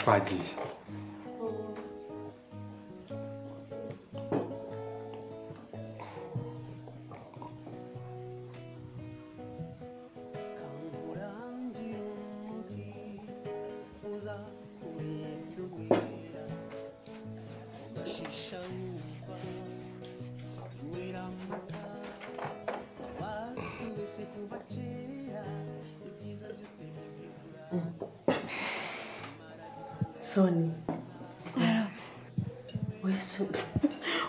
Twagiye. Soni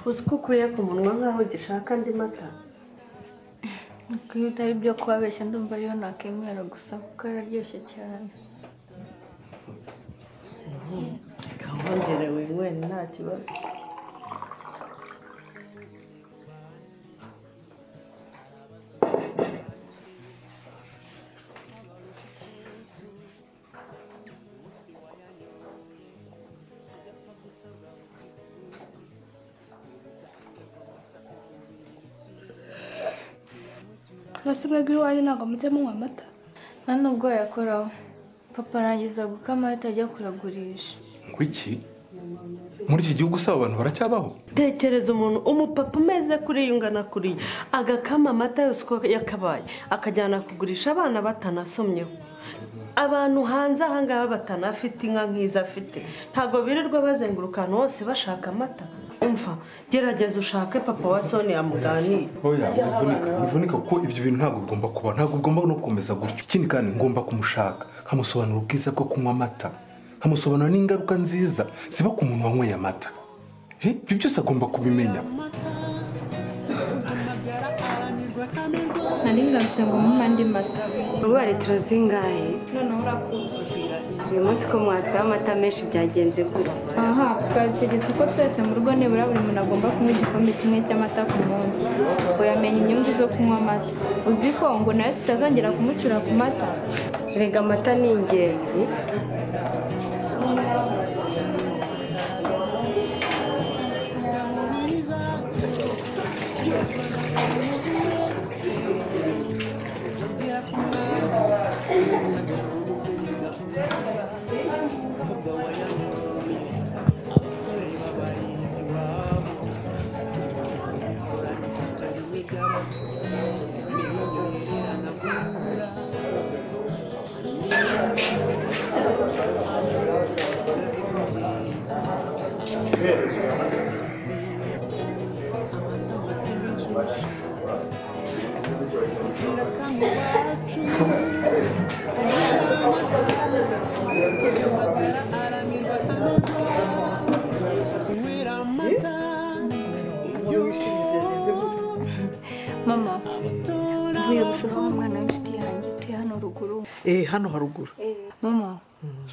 uzi ko ukuriye ku munwa nkaho gishaka andi mata. Kuri bitari byo kubabeshya ndumva ariyo nakenywera gusa kuko araryoshye cyane. Kawongere winywere nta kibazo. Nasigaye iwanjye ntabwo mujya munywa amata. Nta nubwo yakoraho. Papa arangiza gukama ahita ajya kuyagurisha. Ngo iki? Muri iki gihugu usaba abantu baracyabaho? Tekereza umuntu umupapa umeze kuriya ungana kuriya agakama amata yose uko yakabaye akajyana kugurisha abana batanasomyeho. Abantu hanze aha ngaha batanafite inka nk'izo afite ntabwo birirwa bazenguruka ahantu hose bashaka amata. Umva gerageza ushake papa wa Soni amuganire. Oya wivunika kuko ibyo bintu ntabwo bigomba kuba, ntabwo bigomba no gukomeza gutyo. Ikindi kandi ngomba kumushaka nkamusobanurira ubwiza bwo kunywa amata, nkamusobanurira n'ingaruka nziza ziba ku muntu wanyweye amata. Ibyo byose agomba kubimenya. Nari ngarutse ngo mumpe andi mata. Ubu litiro zingahe? Noneho urakuzuza. Uyu munsi ko mwatwaye amata menshi byagenze gute? Aha, twategetse ko twese mu rugo nibura buri muntu agomba kunywa igikombe kimwe cy'amata ku munsi. Ngo yamenye inyungu zo kunywa amata. Uzi ko ngo nayo tutazongera kumucura ku mata. Erega amata ni ingenzi. Mama, mvuye gusura wa mwana w'inshuti yanjye utuye hano ruguru. Hano haruguru. Mama,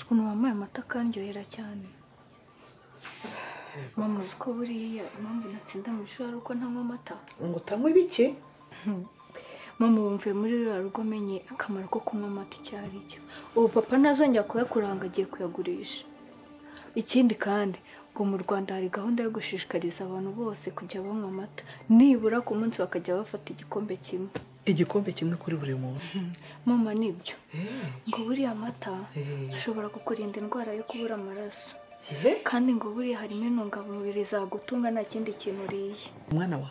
ukuntu wampaye amata akandyohera cyane. Mama, uzi ko buriya impamvu natsinda mu ishuri ari uko ntanywa amata. Ngo utanywa ibiki? Mama, ubu mvuye muri ruriya rugo menye akamaro ko kunywa amata icyo ari cyo. Ubu papa ntazongera kuyakuranga agiye kuyagurisha. Ikindi kandi ngo mu Rwanda hari gahunda yo gushishikariza abantu bose kujya banywa amata nibura ku munsi bakajya bafata igikombe kimwe. Igikombe kimwe kuri buri muntu. Mama, nibyo. Ngo buriya amata ashobora kukurinda indwara yo kubura amaraso. Kandi ngo buriya harimo intungamubiri zagutunga nta kindi kintu uriye. Mwana wa,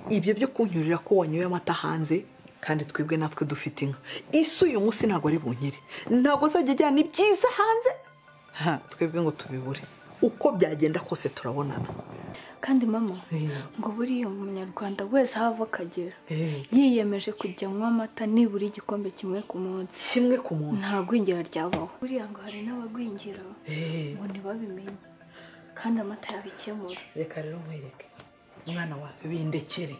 ibyo byo kunyurira ko wanyoye amata hanze kandi twebwe natwe dufite inka. Isi uyu munsi ntabwo ari bunkire. Ntabwo azajya ajyana ibyiza hanze. Twebwe ngo tubibure. Uko byagenda kose turabonana. Kandi mama, ngo buriya umunyarwanda wese aho ava akagera yiyemeje kujya anywa amata nibura igikombe kimwe ku munsi. Kimwe ku munsi. Nta gwingira ryabaho. Buriya ngo hari n'abagwingira ngo ntibabimenye kandi amata yabikemura. Reka rero nkwereke mwana wa, bindekere.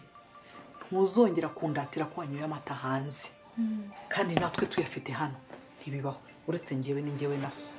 Ntuzongera kundatira ko wanyoye amata hanze. Kandi natwe tuyafite hano ntibibaho uretse njyewe ni njyewe na so.